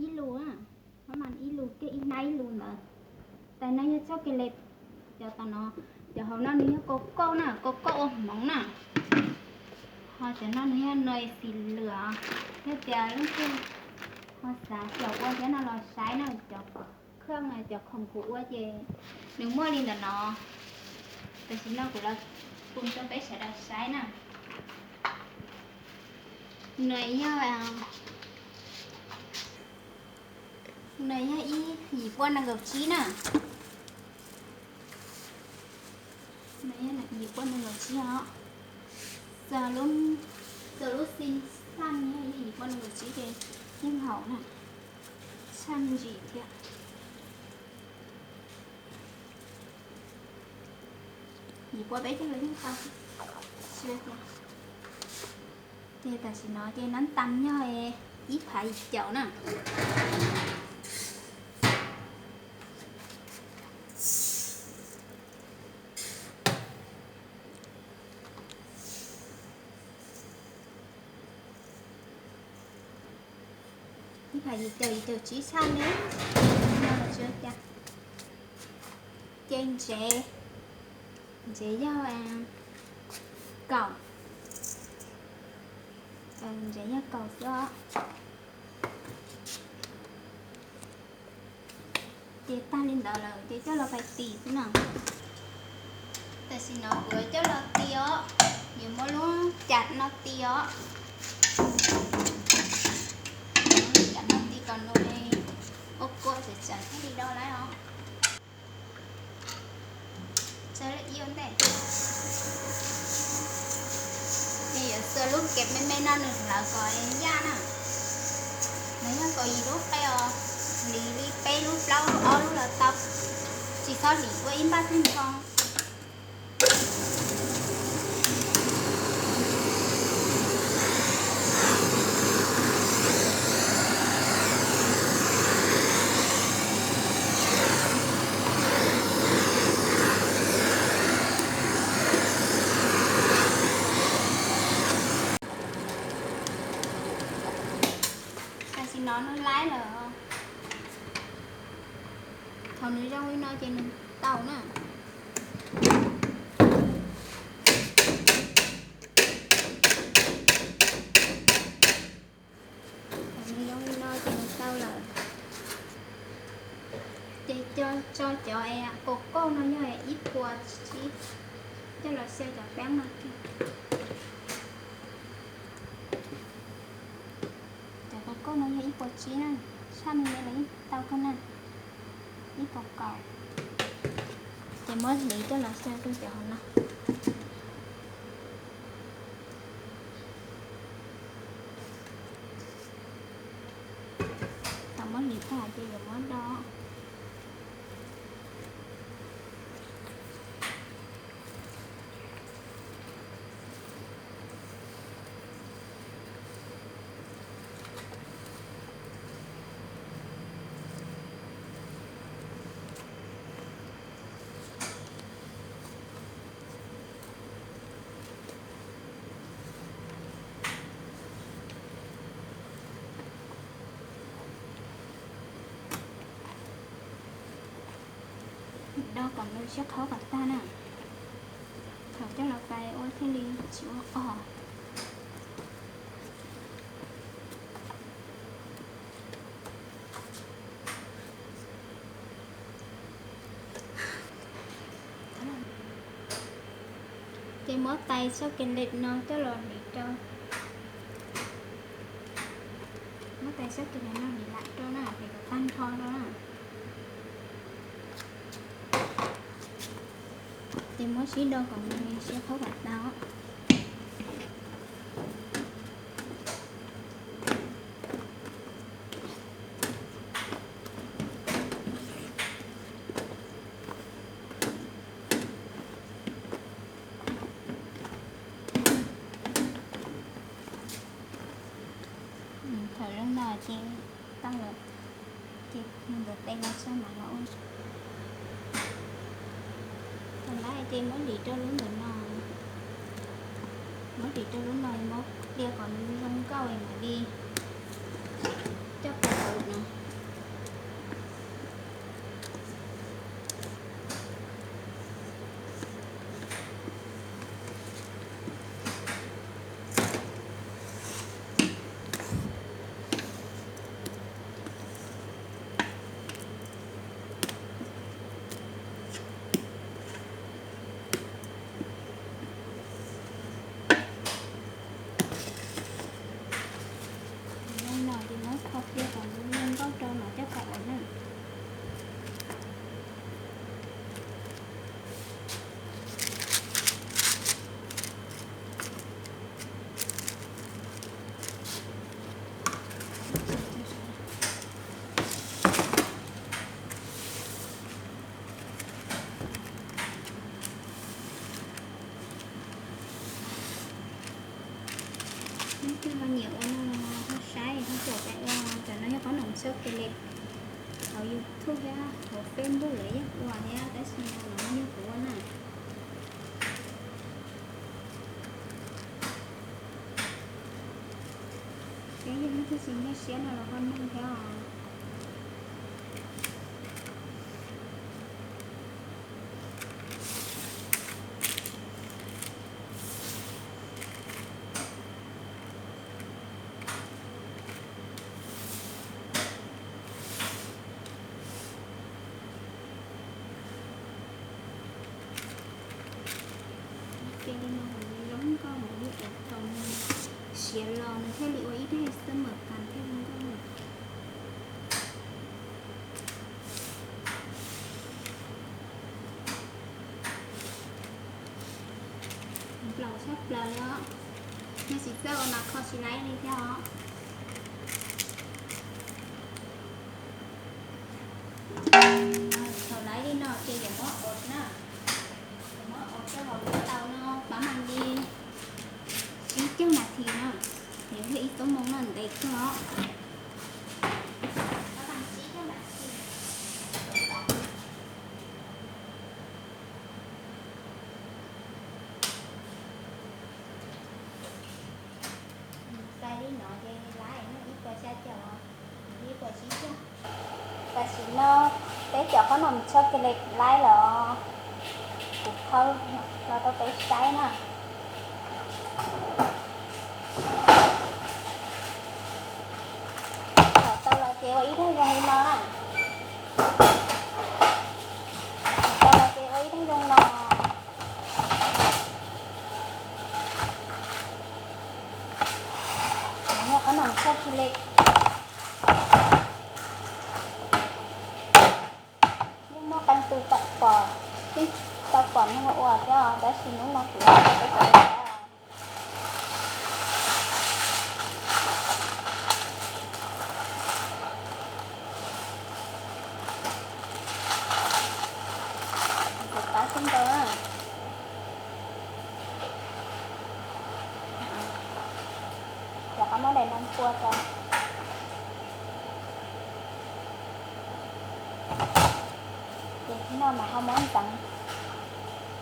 ib lus, ib lus kiag ib hnab ib lus ntawd. Tais no yog txoj kev le, cov tom no, cov hauv no nws yog kaus kauj na, kaus kauj ua hmoov na. Ho cov no nws yog nues xim lwm, yog tias leej twg ho xav xyaum ua thiab no los saib na, cov khoom, cov khoom kuv ua ces nws muaj li ntawm no. Tam sim no kuv los pum rau peb sawv daws saib na. Nws yog, nws yog ib yim pua nees nkaum tsib na. Nws yog yim pua nees nkaum tsib os. Txog lub xim xaj yog yim pua nees nkaum tsib ces yeej haum na, tshaj ntsim thiab. Yim pua peb caug los yeej tau. Ces tam sim no ces nab tas yog ib phav yim caum na. Ib phav yim caum, yim caum tsib tshaj ne. Tsis ua cas. Ces ntsev, ntsev yog kaum, ntsev yog kaum xwb os. Ces tag li ntawd lawm ces coj los pais tis xwb na. Tam sim no kuv yuav coj los tis os, yuav muab lub cas no tis os. Lub cas no tis kom nws ua kua tsawv tsawv thiaj li do lawm os. Tsaws ib ua ntej. Ces yuav txua lub kev me me no nws hlawv kom yaj na. Nws yog kaum yim lub qe os, hliv li peb lub plaub lub ob lub los tau, tsis txhob hliv ua ib npaj tag nrho. Tam sim no nws laib lawm. Thaum nws zoo li no ces nws tau na. Thaum nws zoo li no ces nws tau lawm. Ces tso cov kaus kauj no yog ib puas tsib, coj los xyaw cov peeb no. Cov kaus kauj no yog ib puas tsib na, tshaj me me los yeej tau kawg na, ib puas kaum. Ces muab hliv coj los xyaw rau cov hauv no. Thaum muab hliv tag ces yuav muab do. Do kom nws siab qhaub kom tag na, thaum coj los pais ua thiaj li tsis ua qog. Ces muab tais txoj kev lem no coj los hliv rau, muab tais txoj kev lem no hliv lam rau na, hliv kom tag nrho rau na. Ces muab sib do kom nws siab qhaub kom tag. Thaum zoo no ces tau lawm, ces mus ntxuav tes los tso mam los ua. Thaum ntawd ces muab hliv rau lub ntawm no, muab hliv rau lub no, muab pliag kom nws zoo nkauj mam li coj pov kuv no. Ces hauv YouTube thiab hauv Facebook lawv yeej ua thiab, tab sis no los yeej kuv ua na. Peb yog leej twg tsis nkag siab no los ho noog thiab os. Cia li no, zoo nkauj heev li, thaum nws siav los nws thiaj li ua ib daim xab mem kas thiaj zoo nkauj. Nplaum tshaj plaws li os. Yog tsis txawj ua mas kho tsis laib li thiab os. Thaum laib li no ces yuav muab ua na, yuav muab ua rau hauv lub taub no pab mas li tsib caug nas this na, nws yog ib toob moo no ntev kawg os. Pab mas tsib caug nas this. Xais li no ces laib ib puas xya caum, ib puas tsib caug. Tam sim no peb cov qhob noom chocolate laib los kuv thau los rau peb saib na. Thaum tau los ces ua ib daim zoo li no na. Thaum tau los ces ua ib daim zoo no. Qhob noom chocolate. Yeej muaj qee tus tau pom, yeej tau pom neeg ua thiab os, tab sis hnub no kuv ua rau peb sawv daws saib. Tus qab xub ntaw. Rov qab muab daim no pua rau. Ces no mas ho muab ntxeev,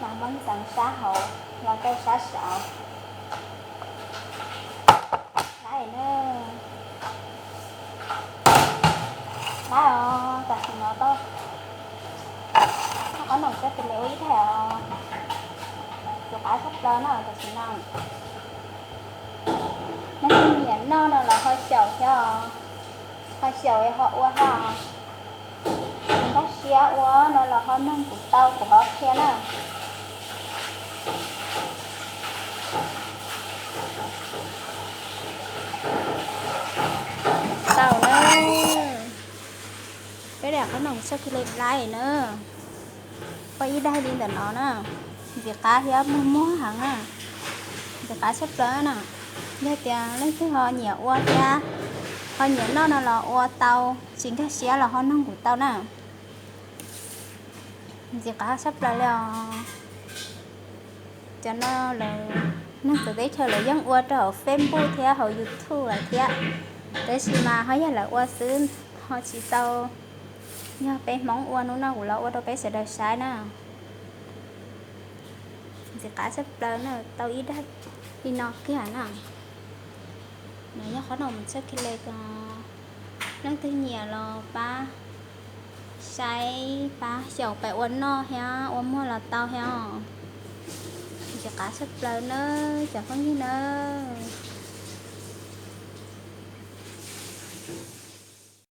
mas muab ntxeev sab hauv los rau sab saud. Laib na. Laib os, tam sim no tau qhob noom chocolate ua ib daim os. Tus qab tshaj plaws na tam sim no. Leej twg nyiam noj no los ho xyaum thiab os, ho xyaum ho ua thiab os. Nkag siab ua no los ho noog kuv tau, kuv ho qhia na. Tau na. Peb daim qhob noom chocolate laib na. Ua ib daim li ntawm no na. Ntxim qab thiab muag muag heev na. Ntxim qab tshaj plaws na. Yog tias leej twg ho nyiam ua thiab ho nyiam noj no los ua tau, tsis nkag siab los ho noog kuv tau na. Ntxim qab tshaj plaws li os. Cov no lawv neeg txawv teb chaws lawv yeej ua rau hauv Facebook thiab hauv YouTube lawm thiab, tab sis mas ho yog lawv ua xwb, ho tsis tau yog peb Hmoob ua. Hnub no kuv los ua rau peb sawv daws saib na. Ntxim qab tshaj plaws na, tau ib daim li no kiag na. No yog qhob noom chocolate os. Leej twg nyiam los pab saib, pab xyaum pab ua noj thiab ua muag los tau thiab os. Ntxim qab tshaj plaws nawb cov phooj ywg nawb.